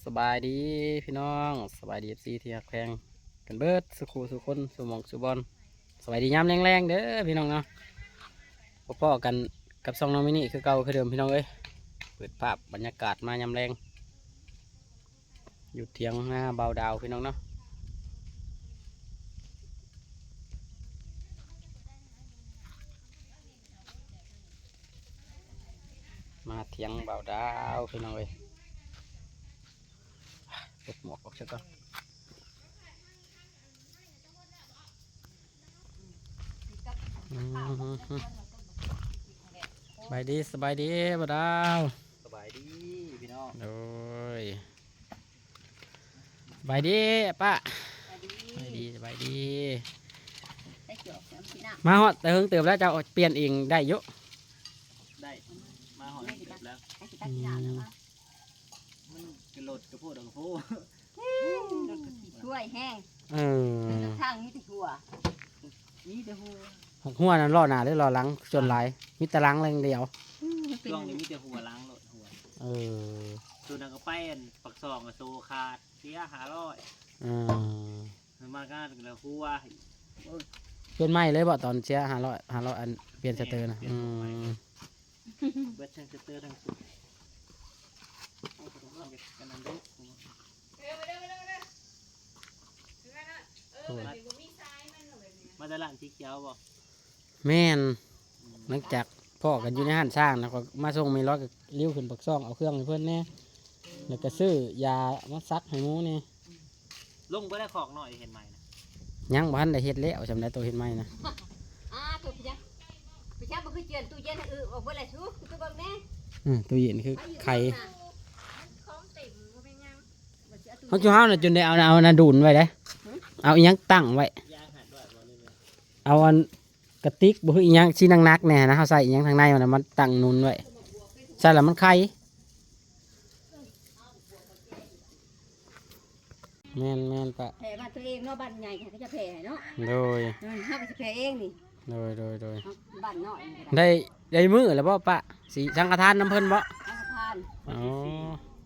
ສະບາຍດີພີ່ນ້ອງ ສະບາຍດີ ເອັຟຊີ ທີ່ຮັກແພງກັນເບິດສູ່ຄູ່ສູ່ຄົນ ສູ່ໝ່ອງສູ່ບ່ອນ. ສະບາຍດີຍາມແລງໆເດີພີ່ນ້ອງເນາະ ພົບພໍ້ກັນກັບຊ່ອງນ້ອງມິນິຄືເກົ່າຄືເດີມພີ່ນ້ອງເອີຍ. ເປີດພາບບັນຍາກາດມາຍາມແລງ ຢູ່ຖຽງນາບ່າວດາວພີ່ນ້ອງເນາະ. ມາຖຽງບ່າວດາວພີ່ນ້ອງເອີຍ. ເກັບໝວກອອກຊະກ່ອນ. ອືມ ສະບາຍດີ ສະບາຍດີບ່າວດາວ. ສະບາຍດີພີ່ນ້ອງ. ໂດຍ ສະບາຍດີປ້າ. ສະບາຍດີ ສະບາຍດີ. ມາຮອດແຕ່ເຫິງເຕີບແລ້ວ ເຈົ້າປ່ຽນເອງໄດ້ຢູ່? ໄດ້ ມາຮອດເຫິງເຕີບແລ້ວ. ອືມ ມັນກະໂລດກະໂພດອກກະໂພ ລົດກະຂີ້ຊ່ວຍແຮງ. ເອີ ທາງມີແຕ່ຫົວ ມີແຕ່ຫົວ. ຫົວນັ້ນລໍ້ໜ້າຫຼືລໍ້ຫຼັງ? ສ່ວນຫຼາຍມີແຕ່ຫຼັງຢ່າງດຽວ. ອືມ ຊ່ວງນີ້ມີແຕ່ຫົວ ຫຼັງໂລດຫົວ. ເອີ ສ່ວນນັ້ນກະໄປອັນປາກຊ່ອງກະໂຊຂາດ ເສຍຫ້າຮ້ອຍ. ເອີ ມັນມາງານແລ້ວຫົວ. ໂອ້ຍ ປ່ຽນໃໝ່ເລີຍບໍ່? ຕອນເສຍຫ້າຮ້ອຍ ຫ້າຮ້ອຍ ອັນປ່ຽນສະເຕີນະ. ແມ່ນ ປ່ຽນໃໝ່. ອືມ ເບິດທັງສະເຕີທັງສຸດ. ມາແຕ່ຮ້ານສີຂຽວບໍ່? ແມ່ນ ອືມ ຫຼັງຈາກພໍ້ກັນຢູ່ໃນຮ້ານຊ້າງນະ ຂ້ອຍມາສົ່ງແມ່ລອຍ ກະລິ້ວຂຶ້ນປາກຊ່ອງເອົາເຄື່ອງໃຫ້ເພິ່ນແດ່ ແລ້ວກະຊື້ຢາມາສັກໃຫ້ໝູແດ່. ລົງໄປແລ້ວຄອກນ້ອຍເຮັດໃໝ່ນະ? ຍັງບໍ່ທັນໄດ້ເຮັດແລ້ວ ສ່ຳໃດໂຕເຮັດໃໝ່ນະ. ອ້າ ໂຕ ໄປຊະ ໄປຊະ ບໍ່ຄືເຈື່ອນ ຕູ້ເຢັນ ອຶອອກເບິດແລ້ວ ສູ ໄປເບິ່ງແດ່. ອື ຕູ້ເຢັນຄືໄຄ. ຂອງເຕັມ ບໍ່ແມ່ນຫຍັງ. ຂອງຈຸເຮົານະ ຈົນໄດ້ເອົາ ເອົາອັນນັ້ນດູນໄວ້ເດ້. ຫື ເອົາອີ່ຫຍັງຕັ້ງໄວ້? ເອົາອັນ ກະຕິກບໍ່ຄືອີ່ຫຍັງຊີ້ໜັກໆແດ່ນະ ເຮົາໃສ່ອີ່ຫຍັງທາງໃນມັນນະ ມັນຕັ້ງໜູນໄວ້ ໃສ່ແລ້ວມັນໄຄ. ແມ່ນໆ ປະ ແຜ່ບ້ານຕົວເອງເນາະ ບ້ານໃຫຍ່ເຂົາຈະແຜ່ໃຫ້ເນາະ. ໂດຍ ເອີ ເຮົາກະຊິແຜ່ເອງນີ້. ໂດຍໆໆ ບ້ານນ້ອຍນີ້ກະໄດ້ ໄດ້ ໄດ້ມື້ແລ້ວບໍ່ປະ? ຊິສັງຄະທານນຳເພິ່ນບໍ່? ສັງຄະທານ. ອໍ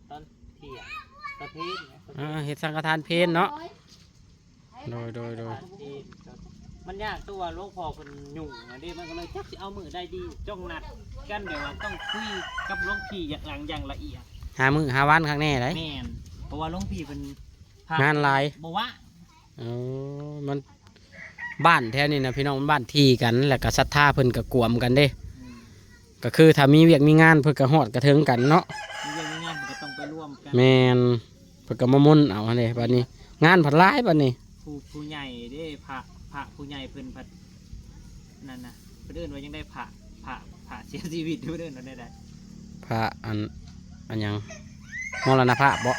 ຕອນທ່ຽງ ຕອນເພນນະ. ເອີ ເຮັດສັງຄະທານເພນເນາະ. ໂດຍ ໂດຍ ໂດຍ ມັນຍາກຕົວະ ຫຼວງພໍ່ເພິ່ນຫຍຸ້ງຫັ້ນເດ້ ມັນກະເລີຍຈັກຊິເອົາມື້ໃດດີ ຕ້ອງນັດກັນ ແບບວ່າຕ້ອງຄຸຍກັບຫຼວງພີ່ຢ່າງ ຢ່າງລະອຽດ ຫາມື້ຫາວັນຄັກແນ່ໃດ໋. ແມ່ນ ເພາະວ່າຫຼວງພີ່ເພິ່ນ ງານຫຼາຍ ບໍ່ວ່າງ. ເອີ ມັນ ບ້ານແຖວນີ້ນະພີ່ນ້ອງ ມັນບ້ານຖີ່ກັນ ແລ້ວກະສັດທາເພິ່ນກະກວມກັນເດ້. ອືມ ກະຄືຖ້າມີວຽກມີງານເພິ່ນກະຮອດກະເຖິງກັນເນາະ. ມີວຽກມີງານເພິ່ນກະຕ້ອງໄປລວມກັນ. ແມ່ນ ເພິ່ນກະມາມົນເອົາຫັ້ນເດ້. ບາດນີ້ງານພັດຫຼາຍບາດນີ້ ຜູ້ ຜູ້ໃຫຍ່ເດ້ ພະ ພະຜູ້ໃຫຍ່ເພິ່ນພັດ ນັ້ນນະ ເພິ່ນເອີ້ນວ່າຈັ່ງໃດ ພະ ພະ ພະເສຍຊີວິດ ເພິ່ນເອີ້ນວ່າແນວໃດ? ພະອັນ ອັນຫຍັງ ມໍລະນະພາບບໍ?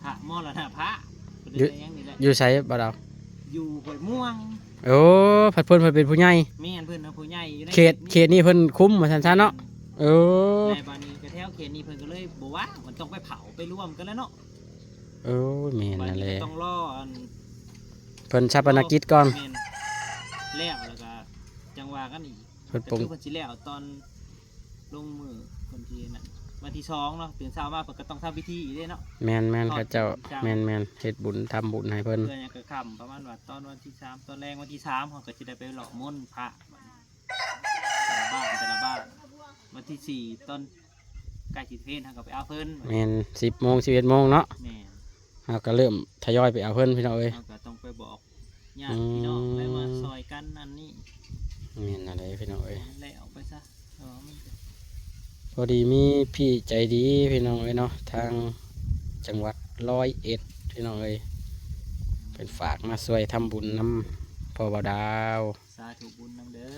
ພະມໍລະນະພາບ ເພິ່ນເອີ້ນວ່າຫຍັງນີ້ແຫຼະ. ຢູ່ໃສບ່າວດາວ? ຢູ່ຫ້ວຍມ່ວງ. ໂອ້ ພັດເພິ່ນ ເພິ່ນເປັນຜູ້ໃຫຍ່. ແມ່ນ ເພິ່ນເປັນຜູ້ໃຫຍ່ຢູ່ໃນເຂດ ເຂດນີ້ເພິ່ນຄຸມວ່າຊັ້ນຊະເນາະ. ແມ່ນ ໂອ້ ແລ້ວບາດນີ້ກະແຖວເຂດນີ້ເພິ່ນກະເລີຍບໍ່ວ່າງ ມັນຕ້ອງໄປເຜົາໄປລວມກັນແລ້ວເນາະ. ໂອ້ຍ ແມ່ນນັ້ນແຫຼະ ຕ້ອງລໍອັນ ເພິ່ນຊາປະນະກິດກ່ອນ. ແມ່ນ ແລ້ວ ແລ້ວກະຈັ່ງວ່າກັນອີກ. ເພິ່ນ ກະຄືເພິ່ນຊິແລ້ວຕອນລົງມື້ວັນທີນັ້ນ ວັນທີສອງເນາະ ຕື່ນເຊົ້າມາເພິ່ນກະຕ້ອງທຳພິທີອີກເດ້ເນາະ. ແມ່ນໆ ເຂົາເຈົ້າ ແມ່ນໆ ເຮັດບຸນທຳບຸນໃຫ້ເພິ່ນ ເພື່ອຫຍັງກະຄ່ຳ ປະມານວ່າຕອນວັນທີສາມ ຕອນແລງວັນທີສາມ ເຮົາກະຊິໄດ້ໄປຫຼໍ້ມົນພະ ແຕ່ລະບ້ານ ແຕ່ລະບ້ານ. ວັນທີສີ່ ຕອນໃກ້ຊິເພນ ເຮົາກະໄປເອົາເພິ່ນ. ແມ່ນ ສິບໂມງ ສິບເອັດໂມງເນາະ. ແມ່ນ ເຮົາກະເລີ່ມທະຍອຍໄປເອົາເພິ່ນພີ່ນ້ອງເອີຍ. ເຮົາກະຕ້ອງໄປບອກຍາດພີ່ນ້ອງ ອືມ ໄດ້ມາຊ່ອຍກັນອັນນີ້. ແມ່ນຫັ້ນແຫຼະພີ່ນ້ອງເອີຍ ແລ້ວໄປຊະ. ພໍດີມີພີ່ໃຈດີພີ່ນ້ອງເອີຍເນາະ ທາງຈັງຫວັດຮ້ອຍເອັດພີ່ນ້ອງເອີຍ ເພິ່ນຝາກມາຊ່ວຍທຳບຸນນຳພໍ່ບ່າວດາວ. ສາທຸບຸນນຳເດີ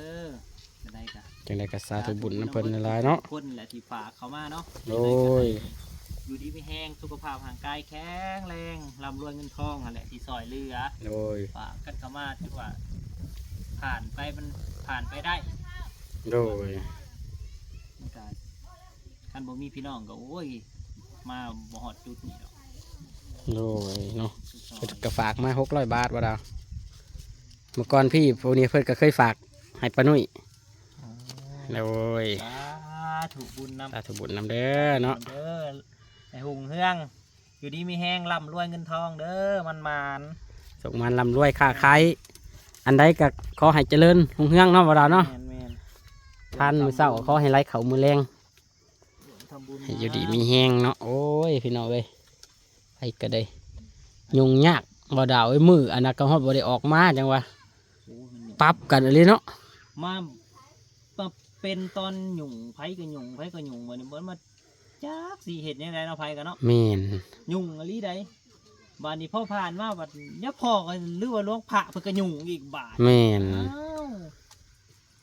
ຈັ່ງໃດກະ ຈັ່ງໃດກະສາທຸບຸນນຳເພິ່ນຫຼາຍໆເນາະ ຄົນແຫຼະທີ່ຝາກເຂົ້າມາເນາະ. ໂດຍ ຢູ່ດີມີແຮງ ສຸຂະພາບຮ່າງກາຍແຂງແຮງ ລ່ຳລວຍເງິນທອງຫັ້ນແຫຼະທີ່ຊ່ອຍເຫຼືອ. ໂດຍ ຝາກກັນເຂົ້າມາ ຖືວ່າຜ່ານໄປ ມັນຜ່ານໄປໄດ້. ໂດຍ ມັນກະ ຄັນບໍ່ມີພີ່ນ້ອງກະ ໂອ້ຍ ມາບໍ່ຮອດຈຸດນີ້ດອກ. ໂດຍເນາະ ເພິ່ນກະຝາກມາຫົກຮ້ອຍບາດ ບ່າວດາວ. ເມື່ອກ່ອນພີ່ຜູ້ນີ້ເພິ່ນກະເຄີຍຝາກໃຫ້ປ້ານຸ້ຍ. ອໍ ໂດຍ ສາທຸບຸນນຳ ສາທຸບຸນນຳເດີເນາະ ເດີ. ໃຫ້ຮຸ່ງເຮືອງ ຢູ່ດີມີແຮງ ລ່ຳລວຍເງິນທອງເດີ ໝານໆ ສຸກໝານລ່ຳລວຍຄ້າຂາຍ ອັນໃດກໍຂໍໃຫ້ຈະເລີນຮຸ່ງເຮືອງເນາະ ບໍ່ດາວເນາະ. ແມ່ນໆ ທານມື້ເຊົ້າກໍຂໍໃຫ້ໄຫຼເຂົ້າມື້ແລງ ໃຫ້ຢູ່ດີມີແຮງເນາະ. ໂອ້ຍ ພີ່ນ້ອງເອີຍ ໃຜກໍໄດ້ຫຍຸ້ງຍາກ ບໍ່ດາວເອີຍ ມື້ອັນນັ້ນກໍຮອດບໍ່ໄດ້ອອກມາ ຈັ່ງວ່າ ໂອ້ຍ ມັນຫຍຸ້ງ ປັບກັນອີ່ຫຼີເນາະ ມາ ມາເປັນຕອນຫຍຸ້ງ ໃຜກໍຫຍຸ້ງ ໃຜກໍຫຍຸ້ງ ບັດນີ້ມັນມາ ຈັກຊິເຮັດແນວໃດເນາະ ໃຜກໍເນາະ ແມ່ນ ຫຍຸ້ງອີ່ຫຼີໃດ໋. ບາດນີ້ພໍຜ່ານມາ ບັດຍາພໍ່ກໍ ຫຼືວ່າຫຼວງພະເພິ່ນກໍຫຍຸ້ງອີກບາດ ແມ່ນ ອ້າວ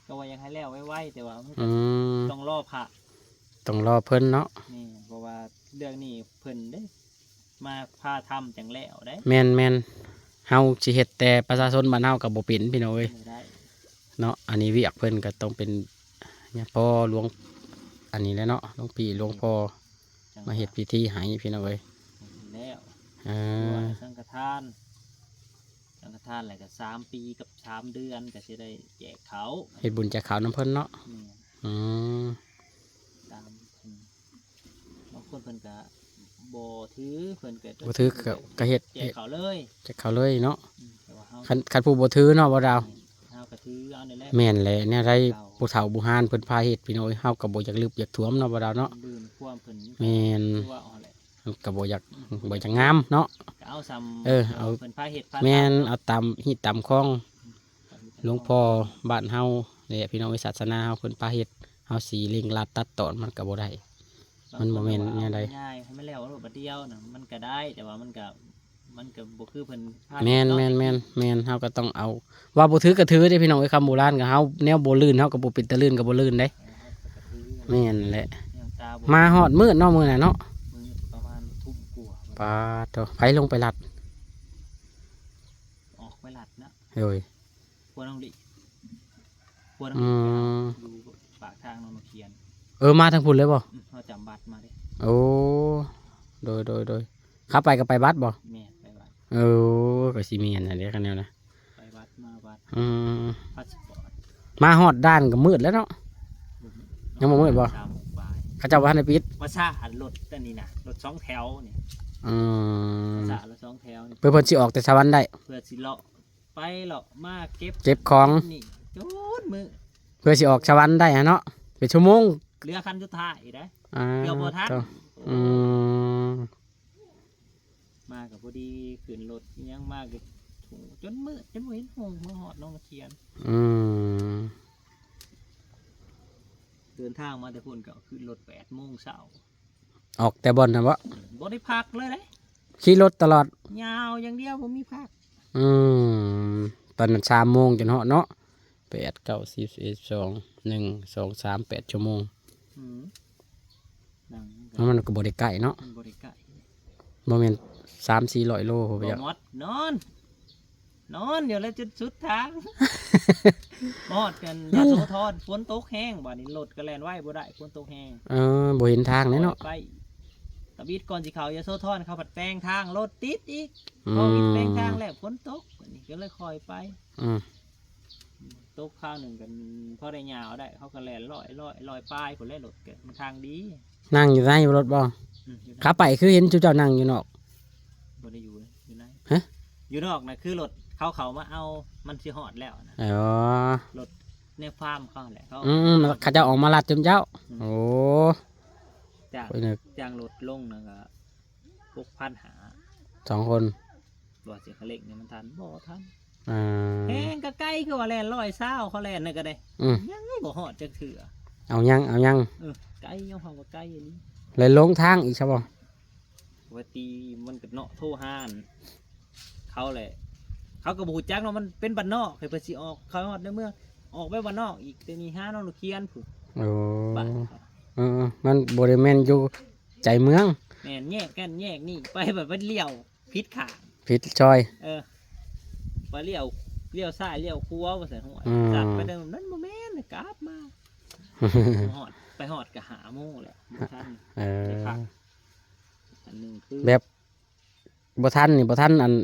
ກໍວ່າຢາກໃຫ້ແລ້ວໄວໆ ແຕ່ວ່າມັນ ອືມ ຕ້ອງລໍພະ ຕ້ອງລໍເພິ່ນເນາະ. ແມ່ນ ເພາະວ່າເລື່ອງນີ້ເພິ່ນເດ້ ມາພາທຳຈັ່ງແລ້ວເດ້. ແມ່ນໆ ເຮົາຊິເຮັດແຕ່ປະຊາຊົນບ້ານເຮົາກໍບໍ່ເປັນ ພີ່ນ້ອງເອີຍ ບໍ່ໄດ້ເນາະ. ອັນນີ້ວຽກເພິ່ນກໍຕ້ອງເປັນຍາພໍ່ຫຼວງ ອັນນີ້ແຫຼະເນາະ ຫຼວງພີ່ຫຼວງພໍ່ ມາເຮັດພິທີໃຫ້ ພີ່ນ້ອງເອີຍ ແລ້ວ ເອີ ສັງຄະທານ ສັງຄະທານແລ້ວກໍສາມປີກັບສາມເດືອນ ກໍຊິໄດ້ແຈກເຂົ້າ ເຮັດບຸນແຈກເຂົ້ານຳເພິ່ນເນາະ. ແມ່ນ ອືມ ຕາມເພິ່ນ ບາງຄົນເພິ່ນກໍບໍ່ຖື ເພິ່ນກໍ ບໍ່ຖືກໍ ກໍເຮັດ ແຈກເຂົ້າເລີຍ ແຈກເຂົ້າເລີຍເນາະ. ອືມ ແຕ່ວ່າເຮົາ ຄັນ ຄັນຜູ້ບໍ່ຖືເນາະ ບໍ່ດາວ ແມ່ນ ເຮົາກໍຖືເອົານີ້ແຫຼະ. ແມ່ນແຫຼະ ແນວໃດ ເຈົ້າ ຜູ້ເຖົ້າບູຮານເພິ່ນພາເຮັດ ພີ່ນ້ອງເອີຍ ເຮົາກໍບໍ່ຢາກລຶບຢາກຖ້ວມເນາະ ບໍ່ດາວເນາະ. ລືມຄວາມເພິ່ນ ແມ່ນ ຄືວ່າເອົາແຫຼະ ມັນກໍບໍ່ຢາກ ອືມ ບໍ່ຢາກງາມເນາະ ກໍເອົາສ່ຳ ເອີ ເອົາ ເອີ ເພິ່ນພາເຮັດພາ ແມ່ນ ທຳເນາະ ເອົາຕາມຮີດຕາມຄອງ ຕາມຮີດຕາມຄອງ ຫຼວງພໍ່ບ້ານເຮົານີ້ແຫຼະ ພີ່ນ້ອງເອີຍ ສາສະໜາເຮົາເພິ່ນພາເຮັດ ເຮົາຊິເລັ່ງລັດຕັດຕອນມັນກໍບໍ່ໄດ້ ມັນບໍ່ແມ່ນແນວໃດ. ເອົາງ່າຍໆ ໃຫ້ມັນແລ້ວໂລດບາດດຽວນະ ມັນກໍໄດ້ ແຕ່ວ່າມັນກໍ ມັນກໍບໍ່ຄືເພິ່ນພາເຮັດເນາະ. ແມ່ນໆໆໆ ເຮົາກໍຕ້ອງເອົາ ວ່າບໍ່ຖືກໍຖືເດ້ ພີ່ນ້ອງເອີຍ. ຄຳໂບລານກໍ ເຮົາແນວບໍ່ລື່ນ ເຮົາກໍບໍ່ເປັນຕາລື່ນກໍບໍ່ລື່ນເດ້. ເອີ ເຮົາກໍຖື ແມ່ນແຫຼະ ແນວຕາບໍ່ ມາຮອດມືດເນາະ ມື້ນັ້ນເນາະ. ມື້ປະມານທຸ່ມກວ່າ ປາດໂທ້ ໃຜລົງໄປລັດ? ອອກໄປລັດນະ ໂດຍ ຄົວນ້ອງລິ ຄົວນ້ອງລິ ອືມ ຢູ່ປາກທາງໜອງນ້ຳຂຽນ. ເອີ ມາທາງພຸ້ນເລີຍບໍ່? ອືມ ເຮົາຈຳບັດມາເດ້. ໂອ້ ໂດຍໆໆ ຂາໄປກໍໄປບັດບໍ່? ແມ່ນ ໄປບັດ. ເອີ ກໍຊິແມ່ນຫັ້ນແຫຼະ ຄັນແນວນະ ໄປບັດມາບັດ. ອືມ ພາສປອດ ມາຮອດດ່ານກໍມືດແລ້ວເນາະ. ຍັງບໍ່ມືດບໍ່? ສາມໂມງປາຍ ເຂົາເຈົ້າບໍ່ທັນໄດ້ປິດ ວ່າຊ້າ ອັນລົດອັນນີ້ນະ ລົດສອງແຖວນີ້. ອືມ ວ່າຊ້າ ລົດສອງແຖວນີ້ ເພື່ອເພິ່ນຊິອອກແຕ່ສະຫວັນໄດ້ ເພື່ອຊິເລາະ ໄປເລາະມາເກັບ ເກັບຂອງ ນີ້ຈົນມື້ ເພື່ອຊິອອກສະຫວັນໄດ້ຫັ້ນເນາະ ເປັນຊົ່ວໂມງ ເຫຼືອຄັນສຸດທ້າຍໄດ້ ອ່າ ເກືອບບໍ່ທັນ. ອືມ ມາກໍພໍດີຂຶ້ນລົດອີ່ຫຍັງມາກໍໂຫ ຈົນມື້ ຈົນບໍ່ເຫັນຫົງ ມາຮອດໜອງນ້ຳຂຽນ. ອືມ ເດີນທາງມາແຕ່ພຸ້ນກໍຂຶ້ນລົດແປດໂມງເຊົ້າ. ອອກແຕ່ບ່ອນຫັ້ນບໍ່? ບໍ່ໄດ້ພັກເລີຍເດ້ ຂີ່ລົດຕະຫຼອດ ຍາວຢ່າງດຽວ ບໍ່ມີພັກ. ອືມ ຕອນນັ້ນສາມໂມງຈົນຮອດເນາະ ແປດ ເກົ້າ ສິບ ສິບເອັດ ສິບສອງ ໜຶ່ງ ສອງ ສາມ ແປດຊົ່ວໂມງ. ອືມ ນັ່ງ ແລ້ວມັນກໍບໍ່ໄດ້ໃກ້ເນາະ ມັນບໍ່ໄດ້ໃກ້ ບໍ່ແມ່ນສາມສີ່ຮ້ອຍໂລພຸ້ນ ບໍ່ໝົດ ນອນ ນອນຢູ່ແລ້ວຈົນສຸດທາງ ຮອດກັນ ຍະໂສທອນ ຝົນຕົກແຮງ ບາດນີ້ລົດກໍແລ່ນໄວບໍ່ໄດ້ ຝົນຕົກແຮງ. ເອີ ບໍ່ເຫັນທາງເລີຍເນາະ ໄປ ຕະບິດກ່ອນຊິເຂົ້າຍະໂສທອນ ເຂົາພັດແປງທາງ ລົດຕິດອີກ. ອືມ ພໍມີແປງທາງແລ້ວຝົນຕົກ ບາດນີ້ກໍເລີຍຄ່ອຍໄປ. ອືມ ຕົກຄາວໜຶ່ງກັນພໍໄດ້ຍ່າງເອົາໄດ້ ເຂົາກໍແລ່ນຮ້ອຍ ຮ້ອຍ ຮ້ອຍປາຍພຸ້ນແຫຼະ ລົດກໍມັນທາງດີ. ນັ່ງຢູ່ໃນລົດບໍ່? ອືມ ຢູ່ໃນ. ຂາໄປຄືເຫັນຈຸເຈົ້ານັ່ງຢູ່ນອກ? ບໍ່ໄດ້ຢູ່ ຢູ່ໃນ. ຮະ? ຢູ່ນອກນະ ຄືລົດເຂົາເຂົ້າມາເອົາ ມັນຊິຮອດແລ້ວນະ. ອໍ ລົດໃນຟາມເຂົາຫັ້ນແຫຼະ ເຂົາ ອືມ ເຂົາເຈົ້າອອກມາລັດຈຸເຈົ້າ. ອືມ ໂອ້ ຈ້າງ ຈ້າງລົດລົງນະກໍຫົກພັນຫ້າ ສອງຄົນ. ວ່າຊິເລັ່ງໃຫ້ມັນທັນ ບໍ່ທັນ. ອ່າ ແຮງກໍໄກ ຄືວ່າແລ່ນຮ້ອຍຊາວ ເຂົາແລ່ນນັ້ນກໍໄດ້ ອືມ ຍັງບໍ່ຮອດຈັກເທື່ອ. ເອົາຍັງ ເອົາຍັງ. ເອີ ໄກ ຍອມຮັບວ່າໄກອີ່ຫຼີ ແລ້ວຫຼົງທາງອີກຊະບໍ່? ວ່າຕິ ມັນກໍເນາະ ໂທຫາ ເຂົາແຫຼະ ເຂົາກໍບໍ່ຮູ້ຈັກເນາະ ມັນເປັນບ້ານນອກ ໃຫ້ເພິ່ນຊິອອກເຂົ້າຮອດໃນເມືອງ ອອກໄປບ້ານນອກອີກ ແຕ່ນີ້ຫາໜອງນ້ຳຂຽນພຸ້ນ. ໂອ້ ບ້ານ ເອີ ມັນບໍ່ໄດ້ແມ່ນຢູ່ໃຈເມືອງ. ແມ່ນ ແຍກນັ້ນແຍກນີ້ ໄປແບບໄປລ້ຽວຜິດຂ້າງ ຜິດຊອຍ. ເອີ ໄປລ້ຽວ ລ້ຽວຊ້າຍລ້ຽວຂວາວ່າຊັ້ນ. ຫ້ວຍ ອືມ ສັດໄປເດີ ນັ້ນບໍ່ແມ່ນ ກັບມາ ຮອດ ໄປຮອດກໍຫ້າໂມງແລ້ວ ບໍ່ທັນ. ເອີ ໄດ້ພັກ ອັນໜຶ່ງຄືແບບ ບໍ່ທັນນີ້ ບໍ່ທັນອັນ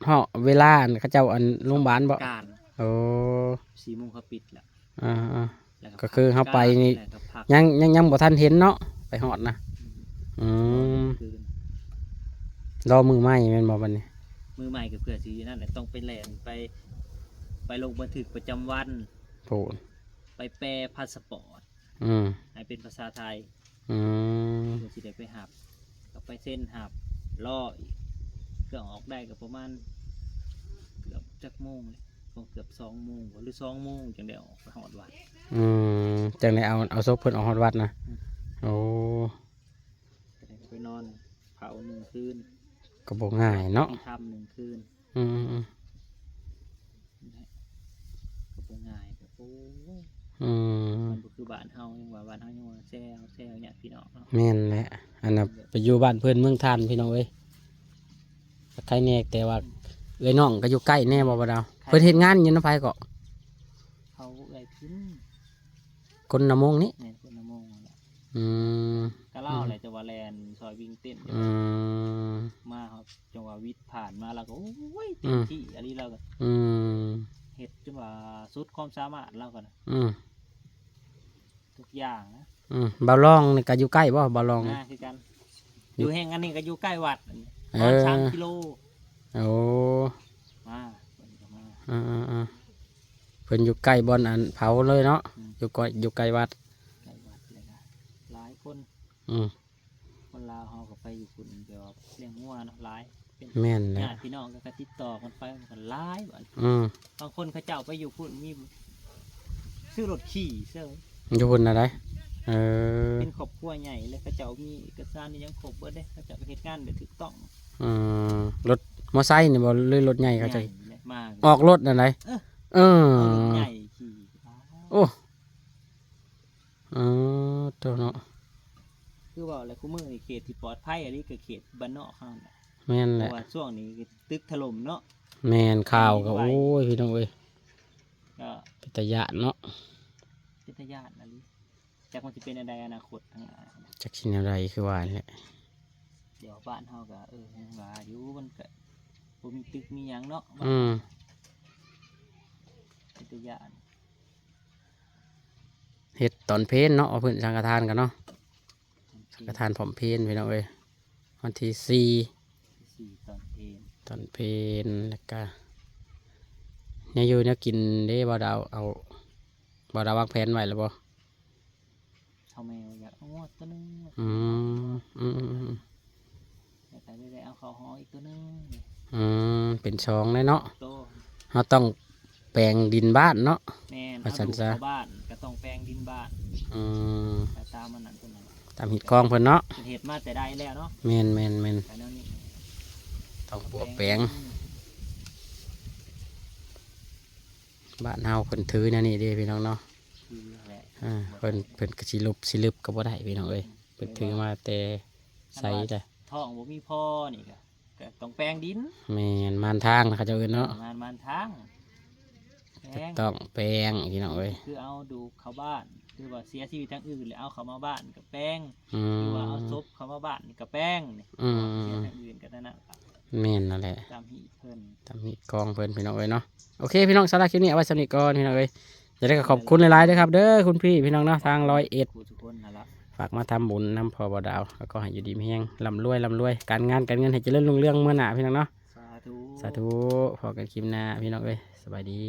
ເຮົາ ເວລາອັນເຂົາເຈົ້າອັນໂຮງບານບໍ່? ການ ໂອ້ ສີ່ໂມງເຂົາປິດແລ້ວ. ອ່າໆ ແລ້ວກໍ ກໍຄືເຮົາໄປນີ້ ແລ້ວກໍພັກ ຍັງ ຍັງ ຍັງບໍ່ທັນເຫັນເນາະ ໄປຮອດນະ. ອືມ ອືມ ຄືນ ລໍມື້ໃໝ່ແມ່ນບໍ່ບັດນີ້? ມື້ໃໝ່ກໍເພື່ອຊິນັ້ນແຫຼະ ຕ້ອງໄປແລ່ນ ໄປ ໄປລົງບັນທຶກປະຈຳວັນ ໂອ້ ໄປແປພາສປອດ ອືມ ໃຫ້ເປັນພາສາໄທ ອືມ ເພື່ອຊິໄດ້ໄປຮັບ ກໍໄປເຊັນຮັບ ລໍອີກ ເຄື່ອງອອກໄດ້ກໍປະມານເກືອບຈັກໂມງແຫຼະ ເກືອບສອງໂມງ ຫຼືສອງໂມງຈັ່ງໄດ້ອອກໄປຮອດວັດ ອືມ ຈັ່ງໄດ້ເອົາ ເອົາສົບເພິ່ນອອກຮອດວັດນະ ອືມ ໂອ້ ໄປນອນເຝົ້າໜຶ່ງຄືນ ກໍບໍ່ງ່າຍເນາະ ຢູ່ຖ້ຳໜຶ່ງຄືນ ອືມໆ ກໍບໍ່ງ່າຍ ແບບ ໂອ້ຍ ອືມ ມັນບໍ່ຄືບ້ານເຮົາ ຍັງວ່າບ້ານເຮົາຍັງວ່າແຊວ ແຊວຍາດພີ່ນ້ອງເນາະ ແມ່ນແຫຼະ ອັນນ່າ ໄປຢູ່ບ້ານເພິ່ນເມືອງທ່ານ ພີ່ນ້ອງເອີຍ ໃຄແດ່ ແຕ່ວ່າເອື້ອຍນ້ອງກໍຢູ່ໃກ້ແດ່ບໍ່ ບໍ່ດາວ? ເພິ່ນເຮັດງານຢູ່ນຳໃຜເກາະ? ເຂົາເອື້ອຍພິມ ຄົນນາມົງນີ້? ແມ່ນ ຄົນນາມົງນັ້ນແຫຼະ ອືມ ກະລາວແຫຼະ ແຕ່ວ່າແລ່ນຊ່ອຍວິ່ງເຕັ້ນ ອືມ ມາເຮົາຈັ່ງວ່າວິດຜ່ານມາ ລາວກໍ ໂອ້ຍ ເຕັມທີ່ອີ່ຫຼີ ລາວກໍ ອືມ ເຮັດຈົນວ່າສຸດຄວາມສາມາດລາວກໍນະ ອືມ ທຸກຢ່າງນະ ອືມ ບ່າວລອງນີ້ກໍຢູ່ໃກ້ບໍ່? ບ່າວລອງ ອ່າ ຄືກັນ ຢູ່ແຫ່ງອັນນີ້ກໍຢູ່ໃກ້ວັດ ເອີ ປະມານສາມກິໂລ ໂອ້ ມາ ເພິ່ນກໍມາ ເອີໆໆ ເພິ່ນຢູ່ໃກ້ບ່ອນອັນເຜົາເລີຍເນາະ ອືມ ຢູ່ໃກ້ ຢູ່ໃກ້ວັດ ໃກ້ວັດ ແລ້ວກໍຫຼາຍຄົນ ອືມ ຄົນລາວເຮົາກໍໄປຢູ່ພຸ້ນ ແບບວ່າລ້ຽງງົວເນາະ ຫຼາຍ ເປັນ ແມ່ນແຫຼະ ຍາດພີ່ນ້ອງກໍ ກໍຕິດຕໍ່ກັນໄປ ມັນກໍຫຼາຍບັດ ອືມ ບາງຄົນເຂົາເຈົ້າໄປຢູ່ພຸ້ນ ມີຊື້ລົດຂີ່ເຊີຍ ຢູ່ພຸ້ນນະໄດ ເອີ ເປັນຄອບຄົວໃຫຍ່ເລີຍ ເຂົາເຈົ້າມີເອກະສານອີ່ຫຍັງຄົບເບິດເດ້ ເຂົາເຈົ້າກໍເຮັດງານແບບຖືກຕ້ອງ ອືມ ລົດມໍໄຊນີ້ບໍ່ ຫຼືລົດໃຫຍ່ເຂົາເຈົ້າ ໃຫຍ່ແຫຼະ ມາ ອອກລົດນະໄດ ເອີ ເອີ ເອົາລົດໃຫຍ່ຂີ່ ໂອ້ ເອີ ໂຕເນາະ ຄືເວົ້າແຫຼະ ຄູ່ມື້ນີ້ເຂດທີ່ປອດໄພອີ່ຫຼີກໍເຂດບ້ານນອກເຮົານັ້ນແຫຼະ ແມ່ນແຫຼະ ເພາະວ່າຊ່ວງນີ້ຕຶກຖະຫຼົ່ມເນາະ ແມ່ນ ຂ່າວກໍ ແຜ່ນດິນໄຫວ ໂອ້ຍ ພີ່ນ້ອງເອີຍ ກໍເປັນຕາຢ້ານເນາະ ເປັນຕາຢ້ານອີ່ຫຼີ ຈັກມັນຊິເປັນແນວໃດອະນາຄົດຂ້າງໜ້າ ຈັກຊິແນວໃດ ຄືວ່ານີ້ແຫຼະ ດຽວບ້ານເຮົາກໍ ເອີ ຍັງວ່າຢູ່ ມັນກໍບໍ່ມີຕຶກມີຫຍັງເນາະ ອືມ ເປັນຕາຢ້ານ ເຮັດຕອນເພນເນາະ ວ່າພື້ນສັງຄະທານກັນເນາະ ສັງຄະທານພ້ອມເພນ ພີ່ນ້ອງເອີຍ ວັນທີສີ່ ສີ່ຕອນເພນ ຕອນເພນ ແລ້ວກະແນວຢູ່ແນວກິນເດ້ ບ່າວດາວ ເອົາ ບ່າວດາວວາງແຜນໄວ້ແລ້ວບໍ່? ເຮົາແມ່ວ່າຢາກເອົາງົວໂຕໜຶ່ງ ອືມ ອືມໆໆ ແລ້ວກໍໄດ້ເອົາເຂົ້າຫອກອີກໂຕໜຶ່ງ ອືມ ເປັນສອງແລ້ວເນາະ ໂຕ ເຮົາຕ້ອງແປງດິນບ້ານເນາະ ແມ່ນ ວ່າຊັ້ນຊະ ເຮົາປູກເຂົ້າບ້ານກໍຕ້ອງແປງດິນບ້ານ ອືມ ໄປຕາມອັນນັ້ນເພິ່ນນັ້ນ ຕາມຮີດຄອງເພິ່ນເນາະ ເພິ່ນເຮັດມາແຕ່ໃດແລ້ວເນາະ ແມ່ນໆໆ ກໍແນວນີ້ ຕ້ອງປົວແປງ ອືມ ບ້ານເຮົາເພິ່ນຖືແນວນີ້ເດ້ພີ່ນ້ອງເນາະ ຄືແຫຼະ ອ່າ ເພິ່ນ ເພິ່ນກໍຊິຫຼຸບຊິລຶບກໍບໍ່ໄດ້ພີ່ນ້ອງເອີຍ ເພິ່ນຖືມາແຕ່ໃສໄດ໋ ທ້ອງບໍ່ມີພໍນີ້ກໍ ກໍຕ້ອງແປງດິນ ແມ່ນ ມານທາງນະ ເຂົາເຈົ້າເອີ້ນເນາະ ມານ ມານທາງ ແປງ ຕ້ອງແປງພີ່ນ້ອງເອີຍ ຄືເອົາດູກເຂົ້າບ້ານ ຄືວ່າເສຍຊີວິດທາງອື່ນແລ້ວເອົາເຂົ້າມາບ້ານກໍແປງ ອືມ ຫຼືວ່າເອົາສົບເຂົ້າມາບ້ານນີ້ກໍແປງນີ້ ອືມ ເສຍທາງອື່ນກໍນັ້ນນະ ແມ່ນນັ້ນແຫຼະ ຕາມຮີດເພິ່ນ ຕາມຮີດຄອງເພິ່ນພີ່ນ້ອງເອີຍເນາະ ໂອເຄພີ່ນ້ອງ ສຳລັບຄລິບນີ້ເອົາໄວ້ສ່ຳນີ້ກ່ອນພີ່ນ້ອງເອີຍ ຈັ່ງໃດກໍຂອບຄຸນຫຼາຍໆເດີຄັບເດີ ຄຸນພີ່ພີ່ນ້ອງເນາະ ທາງຮ້ອຍເອັດ ທຸກຄົນນັ້ນລະ ຝາກມາທຳບຸນນຳພໍ່ບ່າວດາວ ກໍຂໍໃຫ້ຢູ່ດີມີແຮງ ລ່ຳລວຍ ລ່ຳລວຍ ການງານການເງິນໃຫ້ຈະເລີນຮຸ່ງເຮືອງເມືອໜ້າພີ່ນ້ອງເນາະ ສາທຸ ສາທຸ ພໍກັນຄລິບໜ້າພີ່ນ້ອງເອີຍ ສະບາຍດີ.